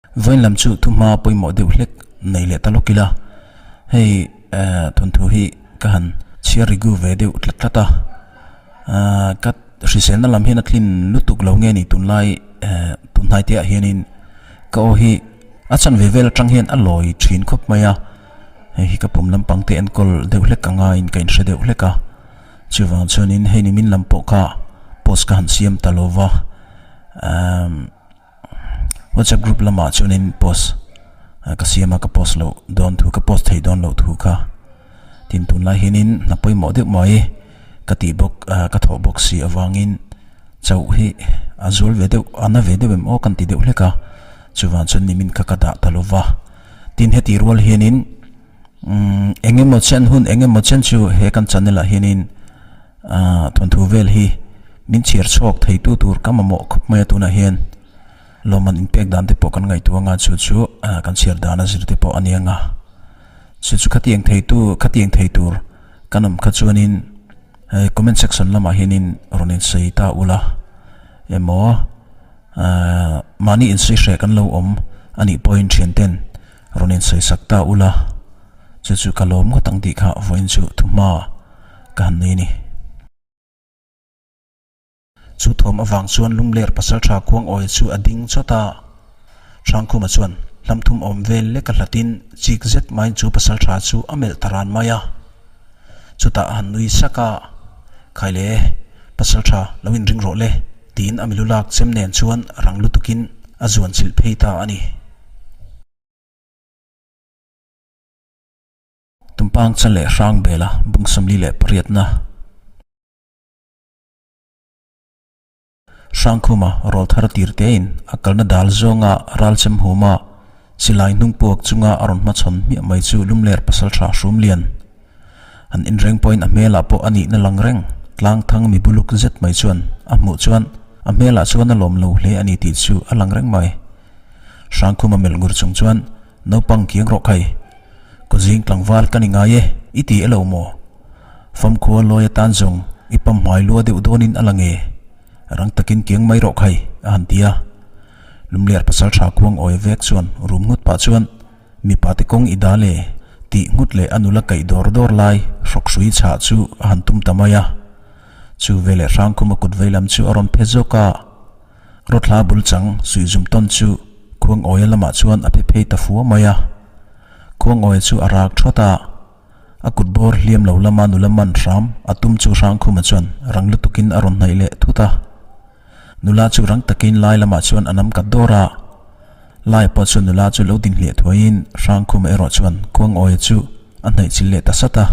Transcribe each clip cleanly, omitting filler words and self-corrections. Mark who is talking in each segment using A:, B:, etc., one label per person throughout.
A: Vawiin lam chu thuhma pawimawh deuh hlek nei leh ta lawk ila, hei thawnthu hi ka han chhiar rigu ve deuh tlat tlat a, ka hriselna lam hian a tlin lutuk lo nge ni tunlai tunhnai te ah hianin ka aw hi a chanve vel atang hian a lawi thin khawp mai a, hei hi ka pum lampang te enkawl deuh hlek a ngaiin ka inhre deuh hlek a, chuvang chuanin hei nimin lam pawh kha post ka han siam ta lo va. WhatsApp group lamah chuanin post ka siam a ka post loh dawn thu ka post thei dawn loh thu kha tin tunlai hianin hna pawimawh deuh mai ka tih bawk ka thawh bawk si avangin chauh hi a zual ve deuh a na ve deuh em aw kan ti deuh hlek a chuvang chuan nimin kha ka dah ta lo va tin heti rual hianin umm eng emaw chen hun eng emaw chen chu he kan channel ah hianin Aaa thawnthu vel hi min chhiar chhuak thei tu tur ka mamawh khawp mai a tunah hian lawmman inpek dan te pawh kan ngaihtuah anga chu chu kan chhiar dan a zir te pawh a ni anga chu chu khatiang thei tu khatiang thei tur kan awm kha chuanin hei comment section lamah hianin rawn insawi ta ula emaw aaa mahni insawi hreh kan lo awm a nih pawhin thian ten rawn insawi sak ta ula chu chu ka lawm ngawt ang tih kha vawiin chu thuhma ka han nei a ni. Chu thawm avang chuan Lungler pasaltha Khuangawi chu a ding chawt a, Hrangkhuma chuan hlamthum awm vel lek a hlatin chik zet maiin chu pasaltha chu a melh ta ran mai a. Chutah a han nui sak a, Khaile, pasaltha lo inring rawh le, tiin a milu lak chem nen chuan rang lutukin a zuan chilh phei ta a ni. Tumpang chan leh hrang bela bung 48na. Hrangkhuma rawl thar tir tein a kalna dal zawnga ral chem huma silai hnung puak chunga a rawn hmachhawn hmiah mai chu Lumler pasaltha Hrumlian. An inreng pawhin a hmelah pawh a nihna lang reng tlang thang mi buluk zet mai chuan a hmuh chuan a hmelah chuan a lawm lo hle a ni tih chu a lang reng mai. Hrangkhuma melh ngur chung chuan Naupang kiang rawh khai. Kawzing tlangval ka ni ngai e, i ti elo maw? Famkhua lawi atan zawng i pam hmai lua deuh dawnin a lang e. Rang takin kiang mai rawh khai, a han ti a. Lumliar pasal tha kuang awi vek chuan rum nghut pah chuan, Mipa te kawng i dal e, tih nghut leh a nula kaih dawr dawr lai hrawk hrui chhah chu a han tum ta mai a. Chu veleh Hrangkhuma kut veilam chu a rawn phe zawk a. Rawthla bul chang suihzum tawn chu Khuangawia lamah chuan a phe phei ta fua mai a. Khuangawia chu a rak thawt a, a kut bawr hliam lo lama nula man hram a tum chu Hrangkhuma chuan rang lutukin a rawn hnaih leh thut a. Nula chu rang takin lai lamah chuan a nam kat dawr a. Lai pawh chuan nula chu lo ding hliah thuaiin Hrangkhuma erawh chuan Khuangawia chu a hnaih chilh leh ta sat a.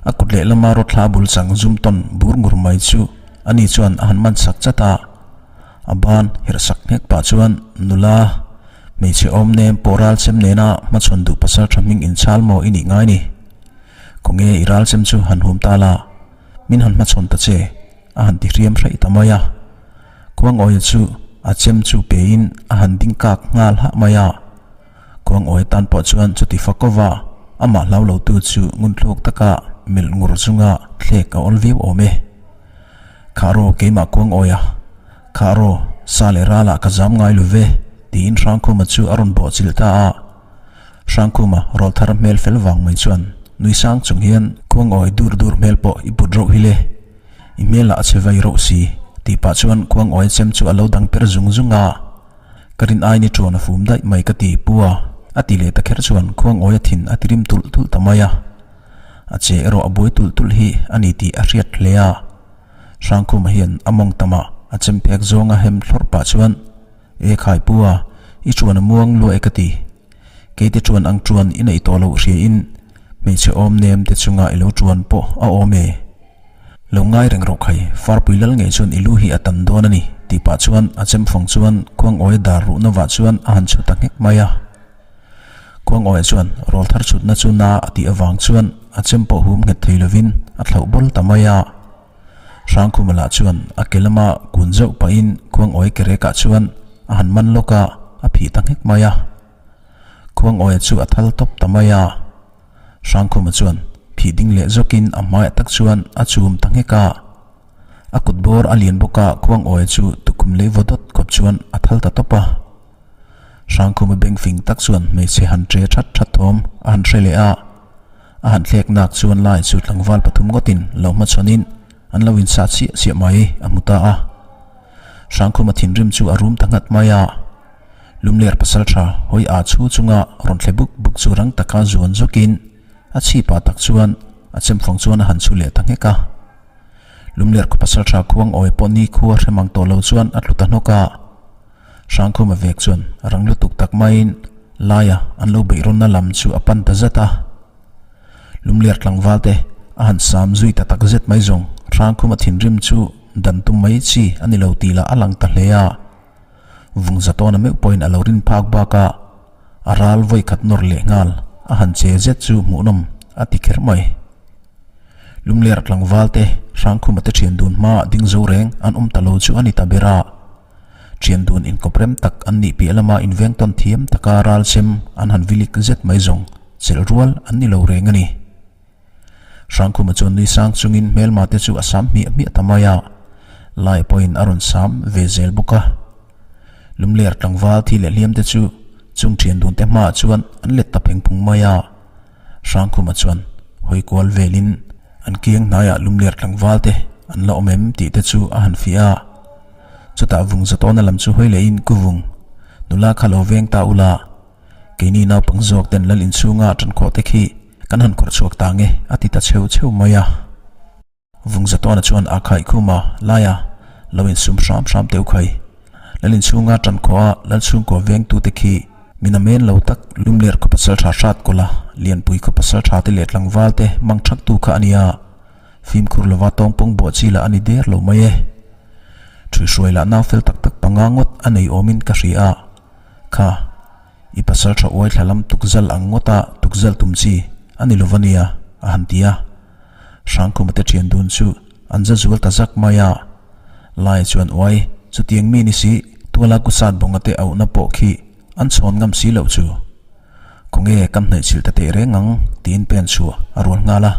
A: A kut lehlama rawthla bul chang zum tawn bur ngur mai chu ani chuan a han man sak chat a, a ban herh sak nghek pah chuan nula hmeichhe awm nem pawh ral chem nena hmachhawn duh pasal tha hming inchhal maw i nih ngai ni? Khawnge i ral chem chu han hum ta la, min han hmachhawn ta che a han ti hriam hraih ta mai a. Khuangawia chu a chem chu pein a han ding kak nghal hah mai a. Khuangawi tan pawh chuan chuti fakova amah hlau lo tu chu ngunthluk taka melh ngur chunga thlek a awl viau awm e. Khah rawh keimah Khuangawia, khah rawh sa leh ralah ka zam ngai lo ve, tiin Hrangkhuma chu a rawn bawh chilh ta a. Hrangkhuma rawl thar hmel fel vang mai chuan nui sang chung hian Khuangawi dur dur hmel pawh i put rauh hi le, i hmelah a che vai rauh si, tih pah chuan Khuangawia chem chu a lo dang per zung zung a. Ka rin ai ni chuan a fum daih mai ka ti pu a, a ti leh ta kher chuan khuangawi a thin a ti rim tulh tulh ta mai a. A che erawh a buai tulh tulh hi a ni tih a hriat hle a. Hrangkhuma hian a mawng tamah a chem phek zawnga hem thlawrh pah chuan, E khai pu a, i chuan a muang luah e ka ti. Keite chuan ang chuan i neih tawh loh hria in hmeichhe awm nem te chunga i lo chuan pawh a awm e. Lo ngai reng rawh khai, Farpui lal ngei chuan i lu hi a tan dawn a ni, tih pah chuan a chem fawng chuan Khuangawia dar ruhna vah chuan a han chhu ta nghek mai a. Khuangawia chuan rawl thar chhutna chu na a tih avang chuan a chem pawh hum nghet thei lovin a thlauh bawl ta mai a. Hrangkhuma lah chuan a ke lama kun zauh pahin Khuangawia ke rekah chuan a han man lawk a, a phih ta nghek mai a. Khuangawia chu a thal tawp ta mai a. Hrangkhuma chuan phih ding leh zawkin a hmaiah tak chuan a chum ta nghek a. A kut bawr a lian bawk a, Khuangawia chu tukhum lei vaw dawt khawp chuan a thal ta tawp a. Hrangkhuma beng fing tak chuan hmeichhe han ṭe ṭhat ṭhat thawm a han hre leh a, a han thlek nak chuan lai chu tlangval pathum ngawtin lo hmachhawnin an lo insah chiah chiah mai a hmu ta a. Hrangkhuma thinrim chu a rum ta nghat mai a, Lumler pasalṭha hawi aa chhu chunga rawn thle buk buk chu rang taka zuan zawkin a chhipah tak chuan a chemfang chuan a han chhu leh ta nghek a. Lumler khaw pasalṭha khuang awi pawh ni khua hre mang tawh lo chuan a tlu ta hnawk a. Hrangkhuma vek chuan rang lutuk tak maiin laia an lo beih rawnna lam chu a pan ta zat a. Lumler tlangval te a han sam zui ta tak zet mai zawng Hrangkhuma thinrim chu dan tum mai chi a ni lo tih lah a lang ta hle a. Vung zatawna meuh pawhin a lo rin phak bak a, a ral vawi khat nawr leh nghal a han che zet chu hmuhnawm a ti kher mai. Lumler tlangval te Hrangkhuma te thian dun hmaah ding zo reng an awm ta lo chu a ni ta ber a. Thian dun inkawp rem tak an nih piah lama inveng tawn thiam taka ral chem an han vilik zet mai zawng chelh rual an ni lo reng a ni. Hrangkhuma chuan nui sang chungin hmelma te chu a sam hmiah hmiah ta mai a, lai pawhin a rawn sam ve zel bawk a. Lumler tlangval thi leh hliam te chu chung thian dun te hmaah chuan an let ta pheng phung mai a. Hrangkhuma chuan hawi kual velin an kiang hnaiah lumler tlangval te an la awm em tih te chu a han fiah a. Chutah vung zatawna lam chu hawi lehin Kuvung, nula kha lo veng ta ula, Keini naupang zawk ten lal inchhunga tan khawh te khi kan han khawrh chhuak ta nge a ti ta cheu cheu mai a. Vungzatawna chuan a khaih khum a, Laia, lo insum hram hram teuh khai. Lal inchhunga tan khawh a lal chhungkaw vengtu te khi min a men lo tak Lumler khaw pasal tha hrat kawlh a, Lianpui khaw pasal tha te leh tlangval te mang thak tu kha a nia. Fimkhur lova tawngpawng buah chi lah a ni der lo mai e. Ṭhuihruai lah nau fel tak tak panga ngawt a nei awmin ka hria a. Kha, i pasal tha uai thla lam tukzal ang ngawta tukzal tum chi a ni lova nia, a han ti a. Hrangkhuma te thian dun chu an za zual ta zak mai a. Lai chuan uai, chutiang mi ni si, tuala kusat bawnga te auhna pawh khi an chhawn ngam si loh chu. Khawnge kan hnaihchilh ta teh reng ang, tiin pen chhuah a rual nghal a.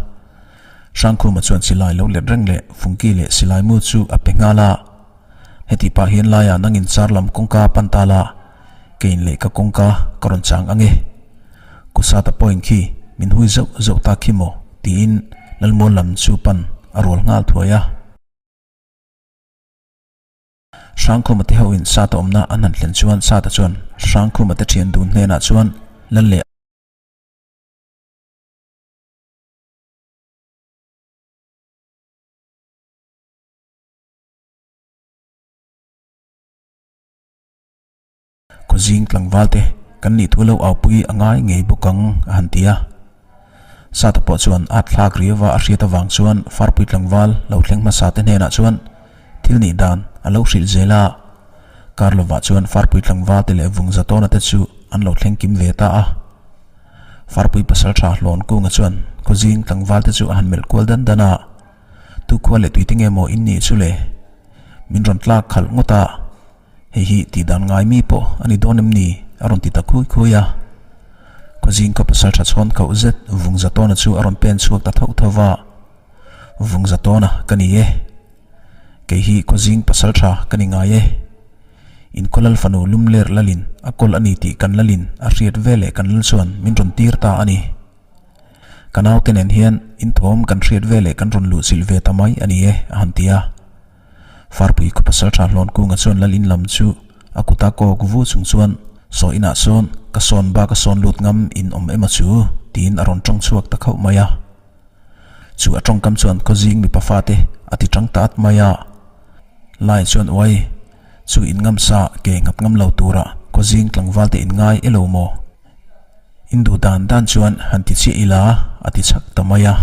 A: Hrangkhuma chuan silai lo let reng leh fungki leh silai mu chu a pe nghal a. Heti pah hian laiah nangin char lam kawngka pan ta la, kein leh ka kawngka ka rawn chang ang e. Kusata pawhin khi min hui zauh zauh ta khi maw? tiin Lalmual lam chu pan a rual nghal thuai a. Hrangkhuma te hoin Sata awmna an han thlen chuan Sata chuan Hrangkhuma te thian dun hnenah chuan Lal leh. Khawzing tlangval te kan nih thu lo aupui a ngai ngei bawk ang a han ti a. Sata pawh chuan at thlak riau a a hriat avang chuan Farpui tlangval lo thleng hmasa te hnenah chuan thil nih dan a lo hrilh zel a. Kar lovah chuan Farpui tlangval te leh Vungzatawna te chu an lo thleng kim ve ta a. Farpui pasaltha Hlawn Kunga chuan Khawzing tlangval te chu a han melh kual dan dan a. Tukhua leh tuite nge maw in nih chu le? Min rawn tlak khalh ngawt a, hei hi tih dan ngai mi pawh a ni dawn em ni? a rawn ti ta khui khui a. Khawzing khaw pasal tha chhawn khauh zet Vungzatawna chu a rawn pen chhuak ta thauh thauh va, Vungzatawna ka ni e. Kei hi Khawzing pasal tha ka ni ngai e. In khaw lal fanu Lumler lalin a kawl a ni tih kan lalin a hriat veleh kan lal chuan min rawn tir ta a ni. Ka naute nen hian inthawm kan hriat veleh kan rawn luh chilh ve ta mai a ni e, a han ti a. Farpui khaw pasal tha hlawn kunga chuan lal in lam chu a kuta kawk vu chung chuan saw inah sawn ka sawn bak a sawn lut ngam in awm emaw chu tiin a rawn tawng chhuak ta khauh mai a. Chu a tawngkam chuan khawzing mipa fate a ti tang ta at mai a. Lai chuan uai chu in ngam sa ke nghat ngam lo tura khawzing tlangval te in ngai elo maw? In duh dan dan chuan han ti chiah ila a ti chak ta mai a.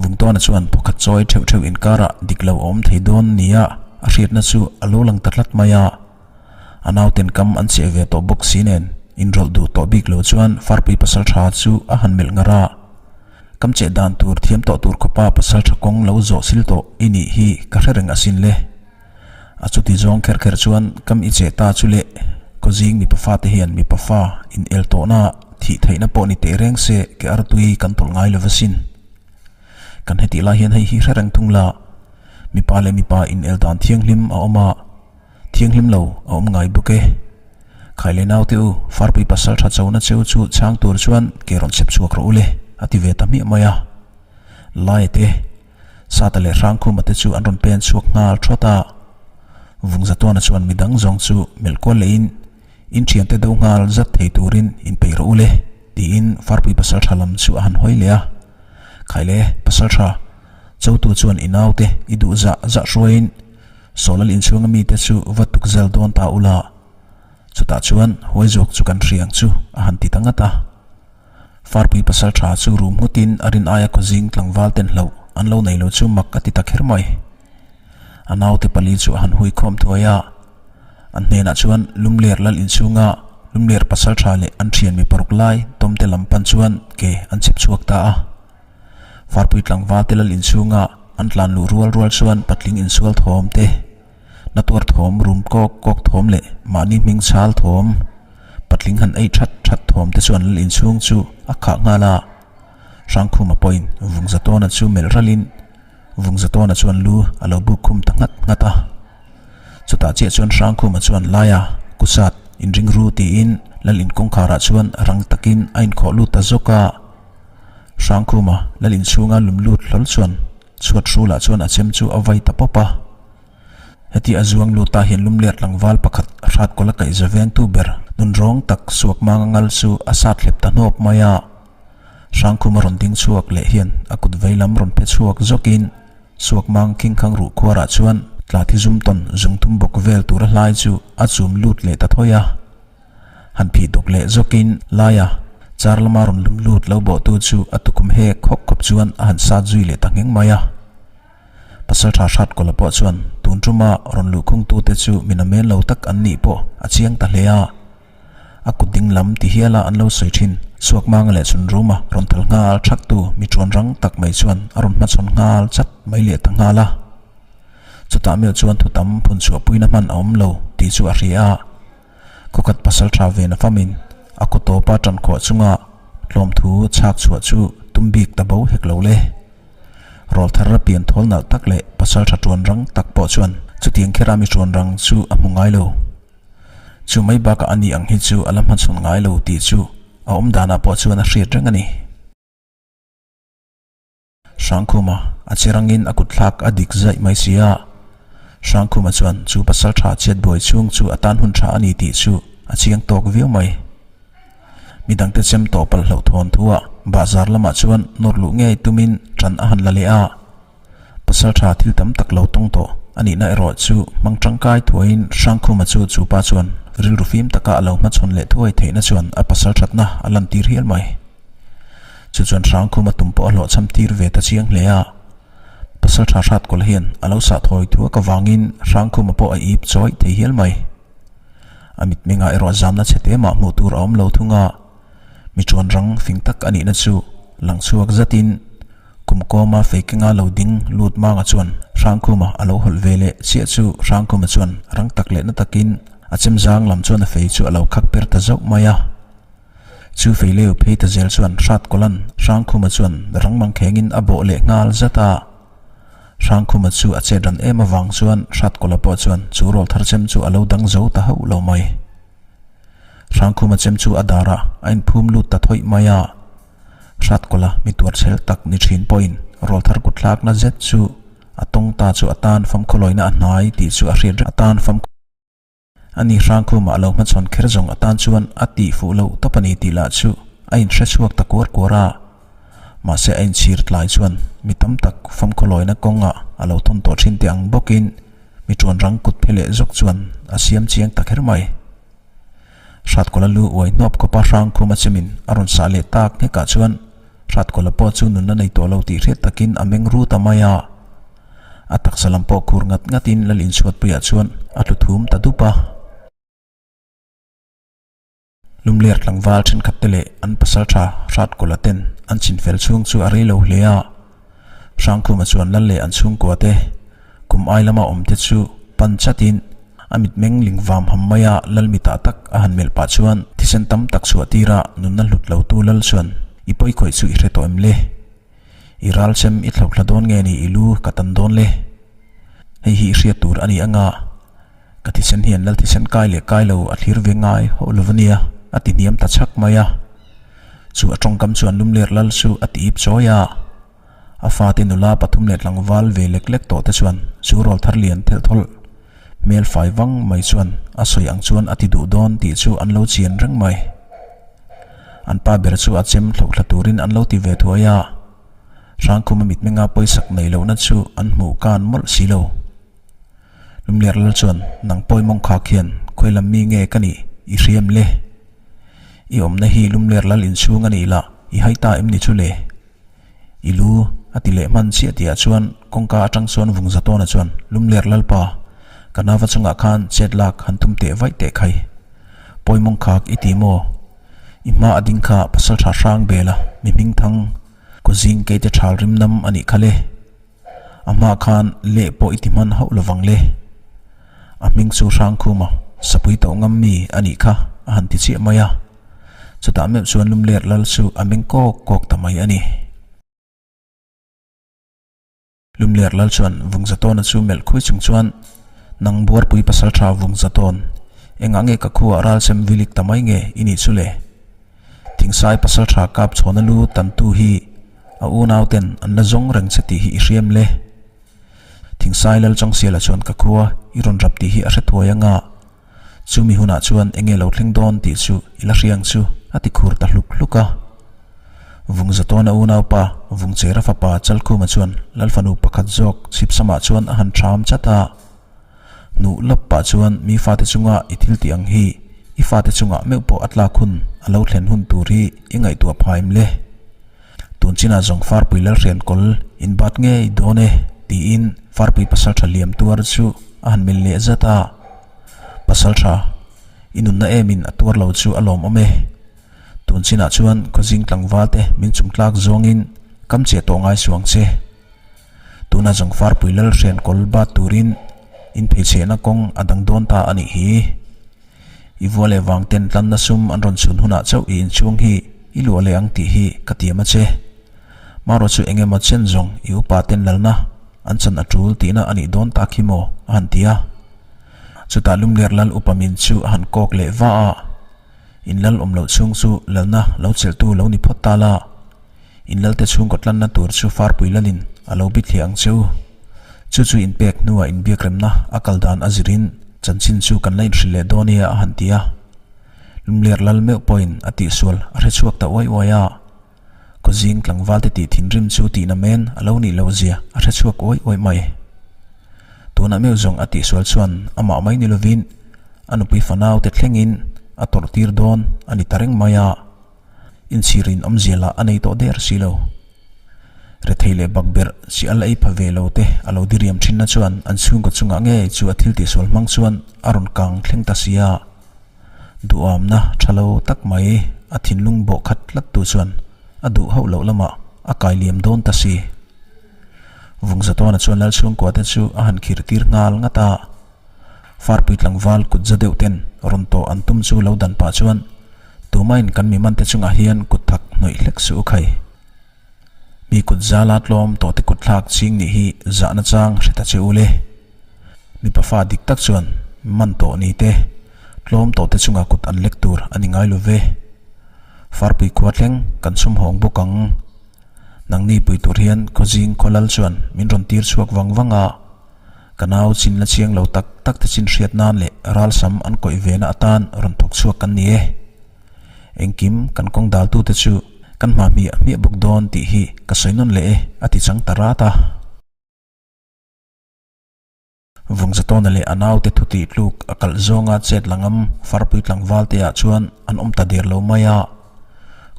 A: Vungtawna chuan pakhat chawi theuh theuh inkarah dik lo a awm thei dawn nia a hriatna chu a lo lang ta tlat mai a. A nauten kam an cheh ve tawh bawk si nen inrawlh duh tawh bik lo chuan Farpui pasal tha chu a han melh ngar a. Kam cheh dan tur thiam tawh tur khawpa pasal tha kawng lo zawh sil tawh i nih hi ka hre reng asin le. A chuti zawng kher kher chuan kam i che ta chu le, Khawzing mipa fate hian mipa fa in el tawhna thih theihna pawh ni teh reng se ke artui kan tawlh ngai lo asin. Kan hetih lai hian hei hi hre reng thung la, mipa leh mipa in el dan thianghlim a awm a, thianghlim lo a awm ngai bawk e. Khaile naute u, Farpui pasaltha chona cheu chu chhang tur chuan ke rawn chhep chhuak rawh u le, a ti ve ta hmiah mai a. Laia te, Sata leh Hrangkhuma te chu an rawn pen chhuak nghal thawt a. Vungzatuana chuan midang zawng chu melh kual lehin, In thiante do nghal zat thei turin inpeih rawh u le, tiin Farpui pasaltha lam chu a han hawi leh a. Khaile, pasaltha, chotu chuan i naute i duh zah zah hruaiin Sawlal inchhunga mite chu va tuk zel dawn ta ula, chutah chuan huai zawk chu kan hriang chu a han ti ta ngat a. Farpui pasal tha chu rum nghutin a rin aia khawzing tlangval ten hlauh an lo nei lo chu mak a ti ta kher mai. A naute pali chu a han hui khawm thuai a, an hnenah chuan Lumler lal inchhunga Lumler pasal tha leh an thian mi paruk lai tawmte lam pan chuan ke an chhep chhuak ta a. Farpui tlangval te lal inchhunga an tlan luh rual rual chuan patling insual thawm te, na tuar thawm rum kawk kawk thawm leh mahni hming chhal thawm, patling han ei that that thawm te chuan lal inchhung chu a khah nghal a. Hrangkhuma pawhin Vungzatawna chu melh ralin Vungzatawna chuan lu a lo buk khum ta nghat nghat a. Chutah chiah chuan Hrangkhuma chuan Laia, Kusat, inring ru tiin lal inkawngkharah chuan rang takin a inkhawh lut ta zawk a. Hrangkhuma lal inchhunga lum lut hlawl chuan chhuat hrulah chuan a chem chu a vai ta pawp a. Heti a zuang lut ta hian lumler tlangval pakhat hrat kawla kaih za vengtu ber nunrawng tak suak mang a ngal chu a sat hlep ta hnawp mai a. Hrangkhuma rawn ding chhuak leh hian a kut veilam rawn phe chhuak zawkin suak mang khingkhang ruh khuarah chuan tla thi zum tawn zung thum bawk vel tura hlai chu a chum lut leh ta thawi a. Han phih dawk leh zawkin laia car lama rawn lum lut lo bawhtu chu a tukhum hek khawk khawp chuan a han sat zui leh ta ngheng mai a. Pasaltha Hratkawla pawh chuan tun tuma rawn luhkhungtute chu min amen lo tak an nih pawh a chiang ta hle a. A kut ding lam ti hiala an lo sawi thin. Suakmanga leh Chhunruma rawn thal nghal thaktu mi tuan rang tak mai chuan a rawn hmachhawn nghal chat mai leh ta nghal a. Chutah meuh chuan thu tam phun chhuahpuina hman a awm lo tih chu a hria a. Khawkhat pasal tha ve na famin a kaw tawpa tan khawh chunga tlawmthu chhak chhuah chu tum bik ta bo hek lo le. Rawlthar a pian thawl nalh tak leh pasal tha tuan rang tak pawh chuan chutiang khera mi tuan rang chu a hmu ngai lo. Chu mai bakah a ni ang hi chu a la hmachhawn ngai lo tih chu a awm danah pawh chuan a hriat reng a ni. Hrangkhuma a che rangin a kut thlak a dik zaih mai si a. Hrangkhuma chuan chu pasal tha chhiat buai chhung chu a tan hun tha a ni tih chu a chiang tawk viau mai. Midangte chem tawh palh hlauh thawn thu ah bahzar lamah chuan nawr luh ngei tumin tan a han la leh a. Pasal tha thil tam tak lo tawng tawh a nihna erawh chu hmang tangkai thuaiin Hrangkhuma chu chu pa chuan rilru fim taka a lo hmachhawn leh thuai theihna chuan a pasal thatna a lantir hial mai. Chu chuan Hrangkhuma tum pawh a hlawhchham tir ve ta chiang hle a. Pasal tha hrat kawl hian a lo sah thawi thuak avangin Hrangkhuma pawh a ip chawih thei hial mai. A mitmengah erawh zamna chhe te mah hmuh tur a awm lo thung a. Mi chuan rang fing tak a nihna chu lang chhuak zatin kum kawma feikenga lo ding lut manga chuan Hrangkhuma a lo hawlh ve leh chiah chu Hrangkhuma chuan rang tak leh na takin a chemzang lam chuan a fei chu a lo khak per ta zauh mai a. Chu Feileu phei ta zel chuan Hratkawlan Hrangkhuma chuan rang mangkhengin a bawh leh nghal zat a. Hrangkhuma chu a chet ran em avang chuan Hratkawla pawh chuan chu rawl thar chem chu a lo dang zo ta hauh lo mai. Hrangkhuma chem chu a darah a inphum lut ta thawih mai a. Hratkawla mi tuarchhel tak ni thin pawhin rawl thar kutthlakna zet chu a tawng ta chu a tan famkhawlawina a hnai tih chu a hriat reng a tan fam A ni Hrangkhumah a lo hmachhawn kher zawng atan chuan a tih fuh loh tawp a ni tih lah chu a inhre chhuak ta kuar kuar a. Mahse a inchhir tlai chuan mi tam tak famkhawlawina kawngah a lo thawn tawh thin te ang bawkin mi tuan rang kut phe leh zawk chuan a siam chiang ta kher mai. Hratkawla lu uai hnawp khawpa Hrangkhuma chemin a rawn sah leh tak nghekah chuan Hratkawla pawh chu nunna nei tawh lo tih hriat takin a meng ru ta mai a. A taksa lam pawh khur ngat ngatin lal inchhuatpuiah chuan a tlu thum ta dup a. Lumler tlangval thenkhat te leh an pasal tha Hratkawla ten an chinfel chhung chu a rei lo hle a. Hrangkhuma chuan lal leh an chhungkua te kum ai lama awm te chu pan chatin a mitmeng ling vam ham mai a lal mitah tak a han melh pah chuan thisen tam tak chhuah tira nunna hlut lo tu lal chuan i pawikhawih chu i hre tawh em le? I ral chem i thlauh thla dawn nge ni i lu ka tan dawn le? Hei hi i hriat tur a ni anga. Ka thisen hian lal thisen kai leh kai lo a thlir ve ngai hauh lo ania, a ti hniam ta chhak mai a. Chu a tawngkam chuan Lumler lal chu a ti ip chawi a. A fate nula pathum leh tlangval ve lek lek tawh te chuan chu rawl thar lian thelh thawlh hmel fai vang mai chuan a sawi ang chuan a ti duh dawn tih chu an lo chian reng mai. An pa ber chu a chem hloh thla turin an lo ti ve thuai a. Hrangkhuma mitmenga pawisak nei lohna chu an hmuh kan mawlh si lo. Lumler lal chuan, Nang pawi mawng khak hian khawi lam mi nge ka nih i hriam le? I awmna hi Lumler lal inchhung a nih lah i hai ta em ni chu le? I lu a ti leh hman chiah tihah chuan kawngka atang chuan vung Zatawna chuan, Lumler lalpa, ka nava chungah khan chet lak han tum teh vaih teh khai. Pawi mawng khak i ti maw? I hma a ding kha pasaltha hrang bela mi hming thang kawzing keite thal rim nam a nih kha le. A hma khan leh pawh i ti hman hauh lovang le. A hming chu Hrangkhuma, sapui tawh ngam mi a nih kha a han ti chiah mai a. Chutah meuh chuan Lumler lal chu a meng kawk kawk ta mai a ni. Lumler lal chuan Vungzatawna chu melh khui chung chuan, Nang Buarpui pasaltha Vungzatawn, engah nge ka khuah ralchem vilik ta mai nge i nih chu le? Thingsai pasaltha kap chhawna lu tantu hi a unau ten an la zawng reng che tih hi i hriam le. Thingsai lal Chawngsiala chuan ka khua i rawn rap tih hi a hre thuai anga chumi hunah chuan enge lo thleng dawn tih chu i la hriang chu a ti khur ta hluk hluk a. Vungzatawna unaupa Vungchera fapa Chalkhuma chuan Lalfanu pakhat zawk chhipsamah chuan a han ṭham chat a. Hnuh lawp pah chuan mi fate chunga i thil tih ang hi i fate chungah meuh pawh a tlak hun a lo thlen hun tur hi i ngaihtuah phah em le? Tun chinah zawng Farpui Lalhrian kawl in bat ngei dawn e tiin Farpui pasaltha liam tuar chu a han mil leh zat a. Pasaltha, i nunna emin a tuar lo chu a lawmawm e. Tun chinah chuan khawzing tlangval te min chungtlak zawngin kam chiah tawh ngai suang che. Tuna zawng Farpui Lalhrian kawl bat turin inpheichhehna kawng a dang dawn ta a nih hi. I vua leh vang ten tlanna sum an rawn chhun hunah chauh i inchhung hi i luah leh ang tih hi ka tiam a che. Marawh chu eng emaw chen zawng i upa ten lalna an chan a tul tihna a nih dawn tak hi maw a han ti a. Chutah Lumler Lal upa min chu a han kawk leh va a. In lal awm loh chhung chu lalna lo chelhtu lo ni phawt ta la. In lalte chhungkaw tlanna tur chu Farpui lalin a lo bithliah ang che u. Chu chu inpek hnuah inbiakremna a kal dan a zirin chanchin chu kan la inhrilh leh dawn nia a han ti a. Lumler lal meuh pawhin a tihsual a hre chhuak ta uai uai a. Khawzing tlangvalte tih thinrim chu tihna men a lo nih loh zia a hre chhuak uai uai mai. Tunah meuh zawng a tihsual chuan amah mai ni lovin a nupui fanaute thlengin a tawrh tir dawn a ni ta reng mai a. Inchhirin awmzia lah a nei tawh der si lo. Rethei leh bakberh chi al ei pha ve lo te a lo diriam thinna chuan an chhungkaw chungah ngei chu a thil tihsual hmang chuan a rawn kang thleng ta si a. Duhawmna tha lo tak mai a thinlung bawh khat tlat tu chuan a duh hauh loh lamah a kai liam dawn ta si. Vungzatawna chuan Lalchhungkua te chu a han khir tir nghal ngat a. Farpui tlangval kut za deuh ten rawn tawh an tum chu lo dan pah chuan Tumain kan mi mante chungah hian kut thak hnawih hlek suh u khai. Mi kut zala tlawm tawh te kut thlak ching nih hi zahna chang hre ta che u le. Mipa fa dik tak chuan man tawh ni te, tlawm tawh te chunga kut an lek tur a ni ngai lo ve. Farpui khua thleng kan chhum hawng bawk ang. Nangni pui tur hian khawzing khawlal chuan min rawn tir chhuak vang vang a. Ka nau chin la chiang lo tak tak te chin hriat nan leh ralsam an kawih ve na atan rawn thawk chhuak kan ni e. Engkim kan kawng dal tu te chu kan hma hmiah hmiah bawk dawn tih hi ka sawi nawn leh e a ti chang ta rat a. Vungzatawna leh a naute thu tih tluk a kalh zawnga chet la ngam farpui tlangval te ah chuan an awm ta der lo mai a.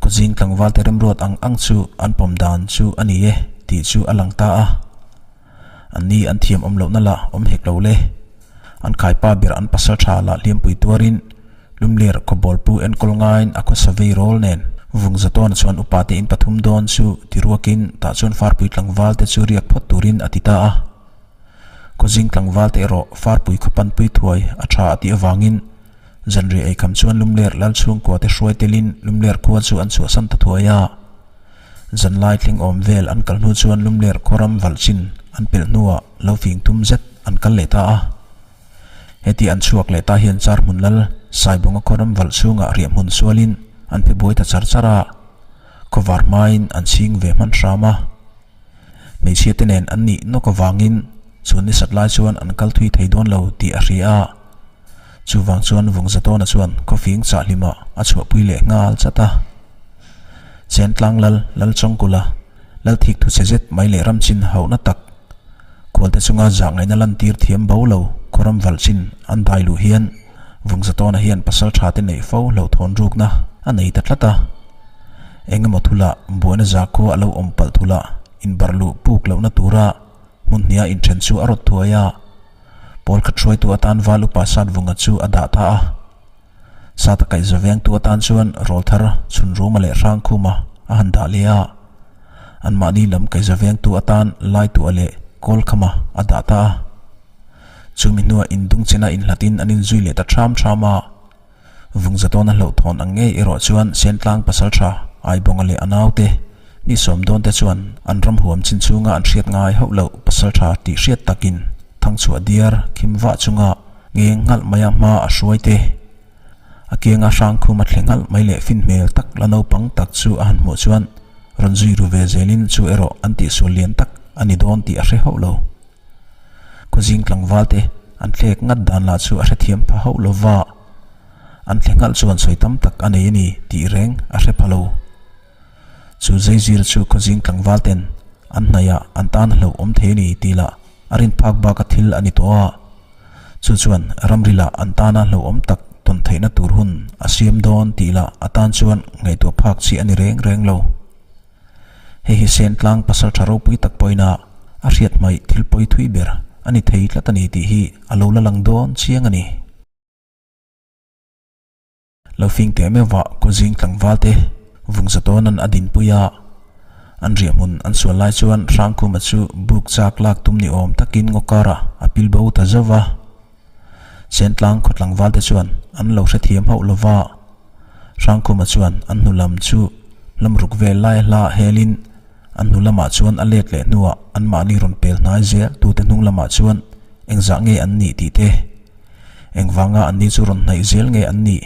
A: Khawzing tlangval te remruat ang ang chu an pawm dan chu a ni e tih chu a lang ta a. An ni an thiam awm lohna lah awm hek lo le. An khaipa ber an pasal tha lah hliampui tuarin Lumler khawbawl pu enkawl ngaiin a khawsa vei rawl nen Vungzatawna chuan upa te in pathum dawn chu ti ruakin tah chuan Farpui tlangval te chu riak phawt turin a ti ta a. Khawzing tlangval te erawh Farpui khawpanpui thuai a tha a tih avangin Zanriah eikham chuan Lumler lal chhungkua te hruai telin Lumler khua chu an chhuahsan ta thuai a. Zanlai thleng awm vel an kal hnu chuan Lumler khaw ram valh chin an pelh hnuah lo fing tum zet an kal leh ta a. Heti an chhuak leh ta hian Charhmun lal Saibawnga khaw ram valh chhungah riahhmun sualin an phe buai ta char char a, khawvar hmain an chhing ve hman hram a. Hmeichhia te nen an nih nawk avangin chhun ni sat lai chuan an kal thui thei dawn lo tih a hria a. Chuvang chuan Vungzatawna chuan khawfing chah hlimah a chhuahpui leh nghal chat a. Chentlang lal Lalchawngkula Lalthik thuchhe zet mai leh ramchin hauhna tak Khualte chunga zah ngaihna lantir thiam bo lo khawram valh chin an dai luh hian Vungzatawna hian pasal tha te neih fo hlauhthawn rukna a nei ta tlat a. Eng emaw thulah buaina zakhua a lo awm palh thulah inbarh luh puk lohna tura hmun hniha inthen chu a rawt thuai a. Pawl khat hruaitu atan val upa Satvunga chu a dah ta a. Sata kaihza vengtu atan chuan rawlthar Chhunruma leh Hrangkhuma a han dah leh a. Anmahni lam kaihza vengtu atan Laitua leh Kawlkhama a dah ta a. Chumi hnuah indungchena inhlatin an inzui leh ta ṭham ṭham a. Vungzatawna hlauhthawn ang ngei erawh chuan Sentlang pasalṭha Aibawnga leh a naute mi sawm dawnte chuan an ram huam chin chhunga an hriat ngai hauh loh pasalṭha tih hriat takin thangchhuah diar khim vah chunga Ngeng nghalh mai a hma a hruai te. A kianga hrangkhum a thle nghalh mai leh fin hmel tak la naupang tak chu a han hmuh chuan rawn zui ru ve zelin chu erawh an tihsual lian tak a ni dawn tih a hre hauh lo. Khawzing tlangval te an thlek ngat dan lah chu a hrethiam pha hauh lo va, an thle nghalh chuan sawi tam tak a nei a ni tih reng a hre pha lo. Chu zeizir chu khawzing tlangval ten an hnaihah an tan a hlauhawm thei a ni tih lah a rin phak baka thil a ni tawh a. Chu chuan ramrilah an tana hlauhawm tak tawn theihna tur hun a siam dawn tih lah a tan chuan ngaihtuah phak chi a ni reng reng lo. Hei hi Sentlang pasal tha ropui tak pawhin a a hriat hmaih thil pawi thui ber a ni thei tlat a ni tih hi a lo la lang dawn chiang a ni. Lo fing teh meuh ah kawzing tlangval te Vungzatawna'n a dinpui a, an riahhmun an sual lai chuan Hrangkhuma chu buk chak lak tum ni awm takin ngaw karah a pil bo ta zauh va. Sentlang khaw tlangval te chuan an lo hrethiam hauh lo va, Hrangkhuma chuan an hnu lam chu lamruk vel lai a hla helin an hnu lamah chuan a let leh hnuah anmahni rawn pel hnai zel tute hnung lamah chuan engzah nge an nih tih te Engvanga anni chu rawn hnaih zel nge an nih?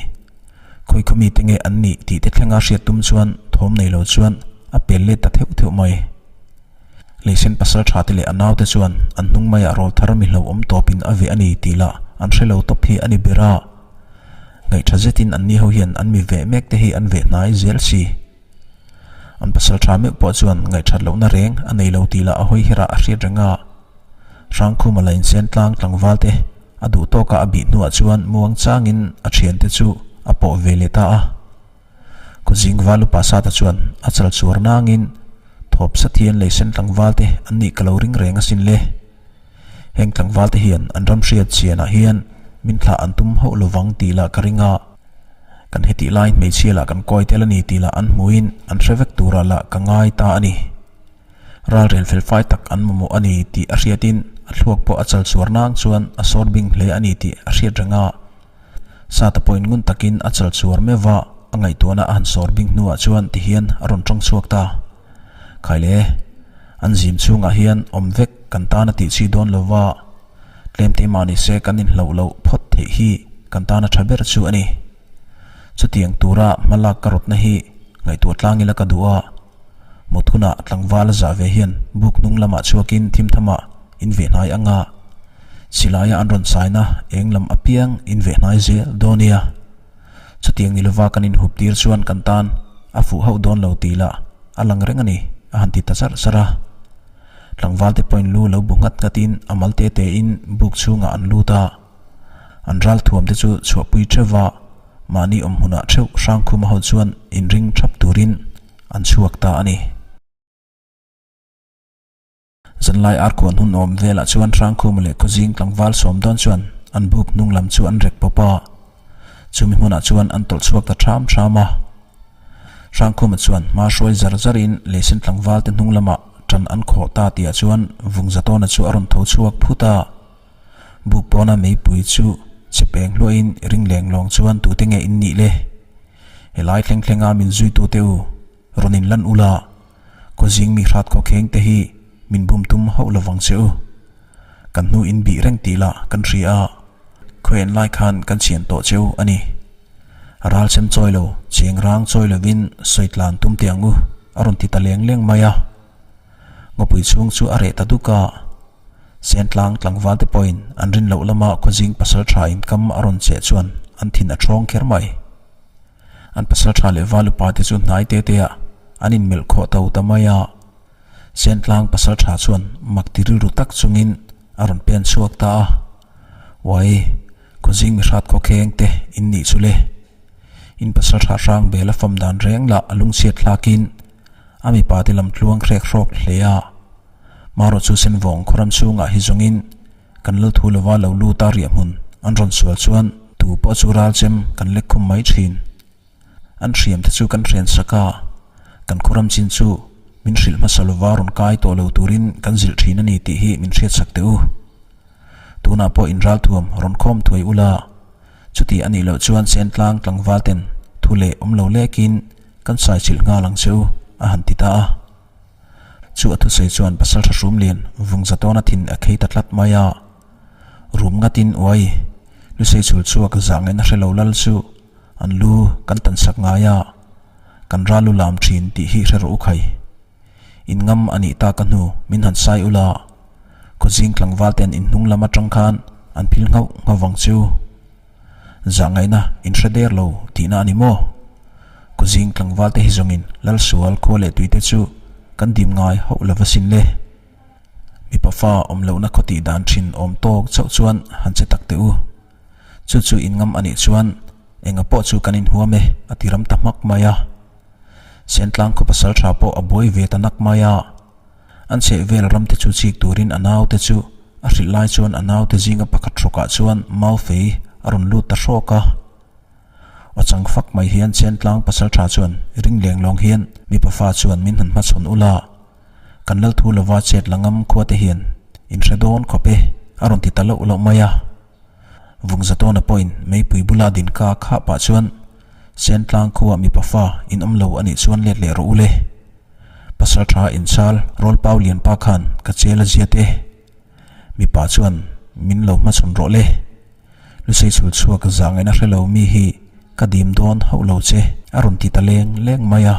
A: Khawi khaw mite nge an nih tih te thlenga hriat tum chuan thawm nei lo chuan a pel let ta theuh theuh mai. Leisen pasal tha te leh a naute chuan an hnung maiah rawl thar mi hlauhawm tawpin a veh a ni tih lah an hre lo tawp hi a ni ber a. Ngaihṭha zetin anni ho hian an mi veh mek te hi an veh hnai zel si. An pasal tha meuh pawh chuan ngaihṭhat lohna reng a nei lo tih lah a hawi herah a hriat reng a. Hrangkhuma la insen tlang tlangval te a duh tawka a bih hnuah chuan muang changin a thiante chu a pawh ve leh ta a. Khawzing val upa Sata chuan a chal chuar nangin thawp sat hian leisen tlangval te an nih ka lo ring reng asin le. Heng tlangval te hian an ram hriat chianah hian min thlah an tum hauh lovang tih lah ka ring a. Kan hetih lai hmeichhia lah kan kawi tel a ni tih lah an hmuhin an hre vek turah lah ka ngai ta a ni. Ralrel felfai tak an mamawh a ni tih a hriatin a thluak pawh a chal chuar nang chuan a sawr bing hle a ni tih a hriat reng a. Sata pawhin ngun takin a chal chuar meuh va, a ngaihtuahna a han sawr bing hnuah chuan tihian a rawn tawng chhuak ta. Khaile, an zim chhungah hian awm vek kan tan a tih chi dawn lo va, tlemte mah ni se kan inhloh loh phawt theih hi kan tan a tha ber chu a ni. Chutiang tura hmalak ka rawtna hi ngaihtuah tlang ila ka duh a. Mut hunah tlangval a zah ve hian buk hnung lamah chhuakin thim thamah in veh hnai ang a, silaia an rawn saina eng lam apiang in veh hnai zel dawn nia. Chutiang ni lova kan inhup tir chuan kan tan a fuh hauh dawn lo tih lah a lang reng a ni, a han ti ta charh charh a. Tlangval te pawhin lu lo bu nghat nghatin a mal te tein buk chhungah an lut a. An ral thuam te chu chhuahpui theuh va, mahni awm hmunah theuh Hrangkhuma ho chuan inring thap turin an chhuak ta a ni. Zanlai arkuan hun awm velah chuan Hrangkhuma leh Khawzing tlangval sawm dawn chuan an buk hnung lam chu an rek pawp a, chumi hmunah chuan an tawlh chhuak ta ṭham ṭham a. Hrangkhuma chuan hma hruai zar zarin Leisen tlangval te hnung lamah ṭan an khawh ta tihah chuan Vungzatawna chu a rawn tho chhuak phut a. Buk pawna meipui chu che peng hluahin ring leng lawng chuan tute nge in nih le? Helai thleng thlenga min zuitute u, rawn in lan ula, khawzing mi hrat khawkheng te hi min bum tum hauh lovang che u. Kan hnu in bih reng tih lah kan hria a. Khawian lai khan kan chian tawh cheu a ni. Ral chem chawi lo, cheng rang chawi lovin sawi tlan tum teh ang u, a rawn ti ta leng leng mai a. Ngawpui chhung chu a reh ta duk a. Sentlang tlangval te pawhin an rin loh lama khawzing pasal tha inkam a rawn cheh chuan an thin a ṭhawng kher mai. An pasal tha leh val upa te chu hnai te te ah an inmelh khawh to ta mai a. Sentlang pasal tha chuan mak ti rilru tak chungin a rawn pen chhuak ta a. Uai, khawzing mihrat khawkheng te in nih chu le. In pasal tha hrang bel a fam dan reng lah a lungchhiat thlakin a mipa te lam tluang hrek hrawk hle a. Marawh chu Senvawng khawram chhungah hi zawngin kan lal thu lova lo lut a riah hmun an rawn sual chuan tu pawh chu ral chem kan lek khum mai thin. An hriam te chu kan hrian sak a, kan khawram chin chu min hrilh hmasa lova rawn kai tawh lo turin kan zilh thin a ni tih hi min hriat sak teh u. Tunah pawh in ralthuam rawn khawm thuai ula, chuti a nih loh chuan Sentlang tlangval ten thu leh awm lo lekin kan saichilh nghal ang che u, a han ti ta a. Chu a thusawi chuan Pasalṭha Hrumlian vung za tawna thin a khei ta tlat mai a. Rum ngatin uai, Lusei chhul chhuak zah ngaihna hre lo lal chu an lu kan tan sak ngai a, kan ral lu lam thin tih hi hre rawh u khai. In ngam a nih tak a hnu min han sai ula, khawzing tlangval ten in hnung lam atang khan an phil nghauh nghauh vang chu. Zah ngaihna in hre der lo tihna a ni maw? Khawzing tlangval te hi zawngin Lalsual khua leh tui te chu kan dim ngai hauh lova sin le. Mipa fa awm lohna khaw tih dan thin awm tawk chauh chuan han che tak teh u. Chu chu in ngam a nih chuan enga pawh chu kan inhuam e a ti ram ta hmak mai a. Sentlang khaw pasal tha pawh a buai ve ta nak mai a. An chheh vel ram te chu chik turin a naute chu a hrilh lai chuan a naute zinga pakhat hrawkah chuan mau fei a rawn lut ta hrawk a. Aw chang fak mai hian Sentlang pasal tha chuan ring leng lawng hian mipa fa chuan min han hmachhawn ula. Kan lal thu lova chet la ngam khua te hian in hre dawn khawp e a rawn ti ta loh loh mai a. Vungzatawna pawhin meipui bula din ka khah pah chuan Sentlang khuaa mipa fa in awm lo a nih chuan let leh rawh u le. Pasal tha inchal rawl pau lian pa khan ka chel a ziat e. Mipa chuan min lo hmachhawn rawh le. Lusei chhul chhuak zah ngaihna hre lo mi hi ka dim dawn hauh lo che a rawn ti ta leng leng mai a.